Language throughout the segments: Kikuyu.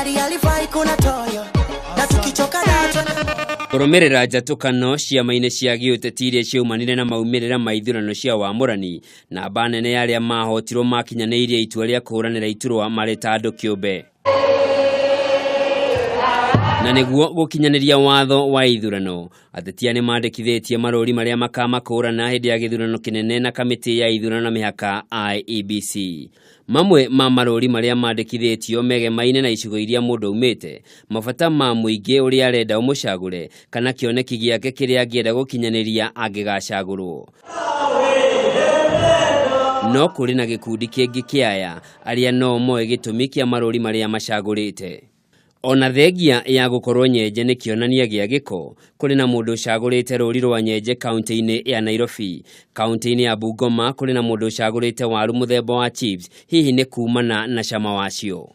Gari halifai kuna toyo na tukichoka nacho. Kũrũmĩrĩra njatũkano ciama-inĩ cia gĩũteti iria ciaumanire na maumĩrĩra ma ithurano cia wamũrani, namba nene ya arĩa mahotirwo makinyanĩirie itua rĩa kũhũranĩra iturwa marĩ ta andũ kĩũmbe. Na nĩguo gũkinyanĩria watho wa ithurano, atetia nĩ mandĩkithĩtie marũri marĩa makamakũrana hĩndĩ ya gĩthurano kĩnene na kamĩtĩ ya ithurano na mĩhaka IEBC. Mamwe ma marũri marĩa mandĩkithĩtio megemaine na icigo iria mũndũ aumĩte, mabata ma mũingĩ ũrĩa arenda ũmũcagũre, kana kĩoneki gĩake kĩrĩa angĩenda gũkinyanĩria angĩgacagũrwo. No kũrĩ na gĩkundi kĩngĩ kĩa aya arĩa no moĩ gĩtũmi kĩa marũri marĩa macagũrĩte. Ona thengia ya gũkorwo nyenje nĩ kĩonania gĩa gĩko, kũrĩ na mũndũ ũcagũrĩte rũri rwa nyenje kaunti-inĩ ya Nairobi. Kaunti-inĩ ya Bungoma kũrĩ na mũndũ ũcagũrĩte waru mũthemba wa chips, hihi nĩ kumana na cama wacio.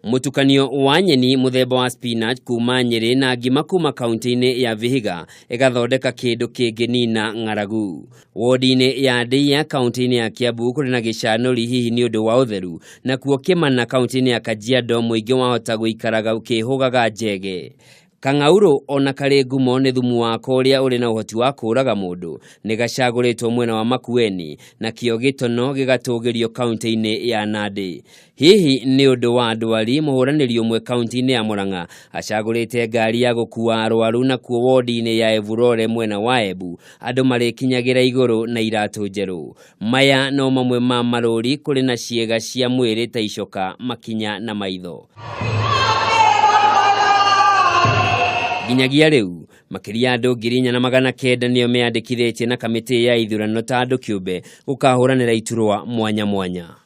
Mũtukanio wa nyeni mũthemba wa spinach kuma Nyĩrĩ na ngima kuma kaunti-inĩ ya Vihiga ĩgathondeka kĩndũ kĩngĩnina ng'aragu. Wodi-inĩ ya Ndeiya kaunti-inĩ ya Kiambu kũrĩ na gĩcanũri hihi nĩ ũndũ wa ũtheru, nakuo Kĩmana kaunti-inĩ ya Kajiado mũingĩ wahota gũikaraga ũkĩhũgaga njege. Kang'aurũ ona karĩ ngumo nĩ thumu wako ũrĩa ũrĩ na ũhoti wa kũũraga mũndũ nĩ gacagũrĩtwo mwena wa Makueni, nakĩo gĩtono gĩgatũgĩrio kaunti-inĩ ya Nandi. Hihi nĩ ũndũ wa ndwari, mũhũranĩri ũmwe kaunti-inĩ ya Murang'a acagũrĩte ngari ya gũkua arwaru, nakuo wodi-inĩ ya Evurore mwena wa Embu andũ marĩkinyagĩra igũrũ na iratũ njerũ. Maya no mamwe ma marũri kũrĩ na ciĩga cia mwĩrĩ ta icoka, makinya na maitho. Nginyagia rĩu, makĩria andũ 4,900 nĩo meyandĩkithĩtie na kamĩtĩ ya ithurano ta andũ kĩũmbe gũkahũranĩra iturwa mwanya mwanya.